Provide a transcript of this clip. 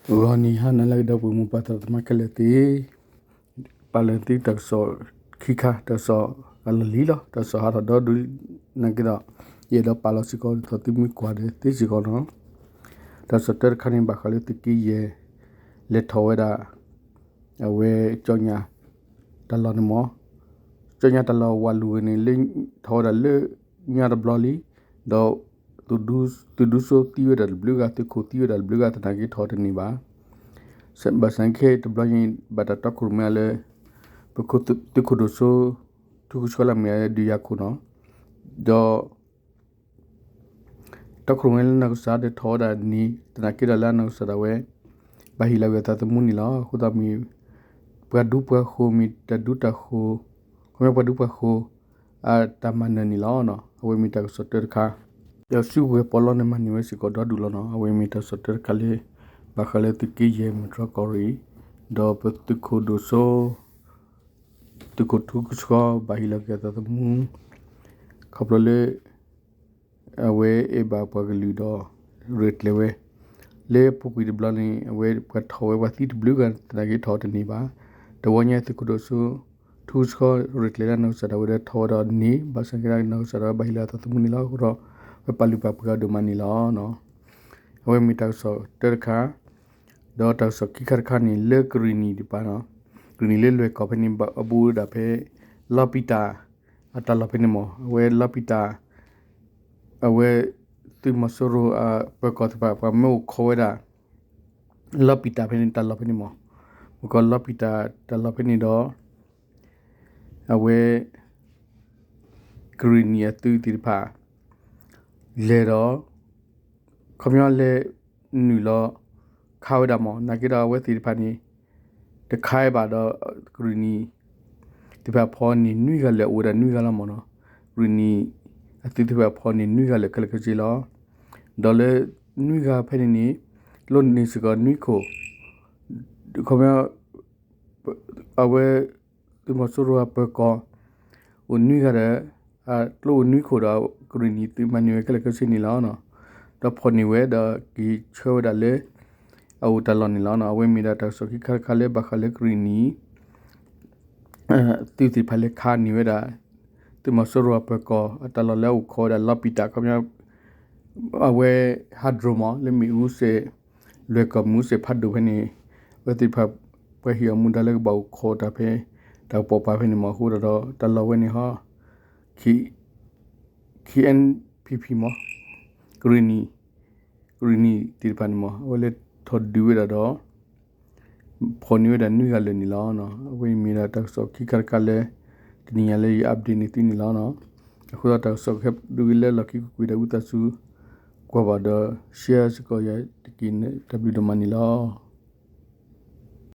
ဂီၤနံၤဟါနၤလၢအဂ့ၤ ဒီပုၢ်ဝဲၢ်မုၢ်ပၢ်သရၣ်သမါခဲလၢာ်သ့ၣ်, ပာ်လီၤသုတၢ်ကစီၣ်ခံခါ, တၢ်ကစီၣ်အလီၢ်လံၤလီၤ, တၢ်ကစီၣ်ဟးထီၣ်ဒီဒူၣ်နာ်က့ဒီး, ယအဲၣ်ဒိးပာ်လီၤစ့ၢ်ကီးဒ်သိးသုမ့ၢ်ကွၢ်ဒီးသ့စ့ၢ်ကီးလီၤ. တၢ်ကစီၣ်တၢတခါန့ၣ် ဘၣ်ဃးလၢသုးက့ယဲၢ် လဲၤထီၣ်ဝဲဒၣ် အဝဲ ကၠီညါတၢ်လီၢ်န့ၣ်မ့ၢ်, ကၠီညါတၢ်လီၢ်ဝးလူၤဝဲန့ၣ် လၢထီၣ်ဝဲဒၣ်လၢညါတဘျီလံ, ဒီး သုးဒူစိသံဝဲဒၣ်တဘျုးဂၤ, သုးခိၣ်သံဝဲဒၣ်တဘျုးဂၤ, သနာ်က့ထီၣ်တန့ၢ်ဘၣ်. ဘၣ်ဆၣ်ခဲအံၤတဘျီန့ၣ် ဘၣ်တၢ်တီခိၣ်ရိၣ်မဲလၢ ပသုးခိၣ်ဒိၣ်စိ ထူကဆှီလၢအမ့ၢ်ဒုးယၤခိၣ်နီၤ, ဒီး တီခိၣ်ရိၣ်မဲလၢနီၢ်ကစၢ်ဒီးထီၣ်ဝဲဒၣ်န့ၣ် သနာ်က့ဒီးလၢအနီၢ်ကစၢ်ဒၣ်ဝဲ ဘၣ်ဟ့ၣ်လီၤကွံာ်အသးသမူန့ၣ်လီၤ. အဃိသတးမ့ၢ် ပှၤဒူပှၤဃိၤ မ့ၢ်တၢ်ဒူတၢ်ဃိၤ, ခီဖျိပှၤဒူပှၤဃိၤ အတၢ်မၤနၢၤန့ၣ်လီၤ. အဝဲမ့ၢ်တၢ်ကစီၣ်တၢတခါ, ဒီးစုကဝဲၤပီးလီန့ၣ် မၤန့ၢ်ဝဲစ့ၢ်ကီးဒီဒူၣ်လီၤနီၤ. အဝဲမ့ၢ်တၢ်ကစီၣ်တၢတခါလၢ ဘၣ်ဃးလၢသုးက့ယဲၢ်မုၢ်တြီၢ်ကီၢ်ရ့ၣ် ဒီးပသုးခိၣ်ဒိၣ်စိ သုးခိၣ်ထူကဆှီ ဘၣ်ဟ့ၣ်လီၤကွံာ်အသးသမူ ခီဖျိလၢ အဝဲအဲၣ်ဘၣ်ပှၤကလုာ်ဒီး ရဲၣ်ကျဲၤဝဲ, လၢအပူၤကွံာ်တဘျီန့ၣ် အဝဲပှၤထီၣ်ဝဲပှၤသံတဘျုးဂၤ သနာ်က့ထီၣ်တန့ၢ်ဘၣ်. တဝီညါသုးခိၣ်ဒိၣ်စိ ထူကဆှီ ရဲၣ်ကျဲၤလၢနီၢ်ကစၢ်ဒၣ်ဝဲဒီးထီၣ်ဝဲဒီးန့ၢ်, ဘၣ်ဆၣ်က့ဒီးနီၢ်ကစၢ်ဒၣ်ဝဲဘၣ်ဟ့ၣ်လီၤအသးသမူန့ၣ်လီၤ. အဃိဒီး ပပာ်လုၢ်ပာ်ပှ့ၤအီၤဒိၣ်မးန့ၣ်လီၤ. အဝဲမ့ၢ်တၢ်ကစီၣ်တၢတခါ, ဒီးတၢ်ကစီၣ်ခံခါတခါန့ၣ် လၢကရ့ၣ်နံၤတပၤ, ကရ့ၣ်နံၤလၢလွဲၢ်ကီၢ်ဖဲန့ၣ် ဘၣ်အဘူးဝဲဒၣ်ဖဲ လီပံတၢ် အတၢ်လီၢ်ဖဲန့ၣ်မ့ၢ်, အဝဲလီပံတၢ် အဝဲ သုးမီၤစိရိၤအပၢၤကီၢ်သ့ၣ်တဖၣ် ပှၤမၢအိၣ်ခိးဝဲဒၣ် လီပံတၢ်ဖဲန့ၣ် တၢ်လီၢ်ဖဲန့ၣ်မ့ၢ်, မ့ၢ်ကီးလီပံတၢ်တၢ်လီၢ်ဖဲန့ၣ်ဒီး အဝဲ ကရ့ၣ်နံၤအသုးသ့ၣ်တဖၣ် လဲၤဒီး ခီပညီလဲၤနုာ်လီၤ ခးဝဲဒၣ်မ့ၢ်, နာ်က့ဒီးအဝဲသ့ၣ်တဖၣ်န့ၣ် တခးဘၣ်ဒီး ကရ့ၣ်နံၤသ့ၣ်တဖၣ်ဖီန့ၢ်နွံဂၤလၢာ် အိၣ်ဝဲဒၣ်နွံဂၤလီၤမ့ၢ်နီၤ. ကရ့ၣ်နံၤအသုးသ့ၣ်တဖၣ်ဖီန့ၢ်နွံဂၤလၢာ်ခဲလၢာ်ခဲဆ့လီၤ. ဒီးလၢနွံဂၤဖဲန့ၣ်န့ၣ် လိၣ်န့ၢ်စ့ၢ်ကီးနွံခိၣ်, ခီပညီ အဝဲ သုးမီၤစိရိၤအပၢၤကီၢ် အိၣ်နွံဂၤဒီး အကျိအိၣ်နွံခိၣ်ဒီး ကရ့ၣ်နံၤသုးမၤန့ၢ်ဝဲခဲလၢာ်ခဲဆ့န့ၣ်လီၤ. ဒီးဖီၣ်န့ၢ်ဝဲဒီးက့ၤဆှၢဝဲဒၣ်လၢ အအိၣ်တၢ်လီၢ်န့ၣ်လီၤ. အဝဲမ့ၢ်ဒၣ်တၢ်ကစီၣ်ခံခါတခါလၢဘၣ်ဃးလၢကရ့ၣ်နံၤ သုးသ့ၣ်တဖၣ်လဲၤခးန့ၢ်ဝဲဒၣ် သုးမီၤစိရိၤအပၢၤကီၢ်အတၢ်လီၢ်လၢအအိၣ်ခိးဝဲဒၣ်လီပံတၢ် ခီပညီ အဝဲ ဟးဒြိၣ်မ့ၢ် လၢမ့ၣ်အူစဲး လွဲၢ်ကီၢ်မ့ၣ်အူစဲးဖးဒိၣ်ဖဲန့ၣ် အဝဲသ့ၣ်တဖၣ် ပှၤဟ့ၣ်အီၤမူဒါလၢကဘၣ်အိၣ်ခိးတၢ်ဖဲ တၢ်ကပိာ်ပာ်ဖဲန့ၣ်မ့ၢ် အဃိဒီးတၢ်လီၢ်ဝဲန့ၣ်ဟီ ခ့ ခ့ၣ်အဲၣ်ပံၣ်ပံၣ်မ့ၢ် ကရ့ၣ်နံၤ ကရ့ၣ်နံၤသ့ၣ်တဖၣ်န့ၣ်မ့ၢ် အဝဲလဲၤထီၣ်ဒုးဝဲဒၣ်ဒီး ဖီၣ်န့ၢ်ဝဲဒၣ်နွံဂၤလၢာ်န့ၣ်လီၤ. အဝဲအံၤမ့ၢ်ဒၣ်တၢ်ကစီၣ်ခံခါတခါလၢ တနံၤညါလၢယ update န့ၢ်သုန့ၣ်လီၤ. အဃိဒီးတၢ်ကစီၣ်ခဲဒုးလၢလီၢ်ခံကွၢ်ကွံာ်ဒီးဝံသးစူၤ ကွၢ်ဘၣ်ဒီး share စ့ၢ်ကီးယၤတက့ၢ်န့ၣ် တၢ်ဘျုးဒိၣ်မးန့ၣ်လီၤ.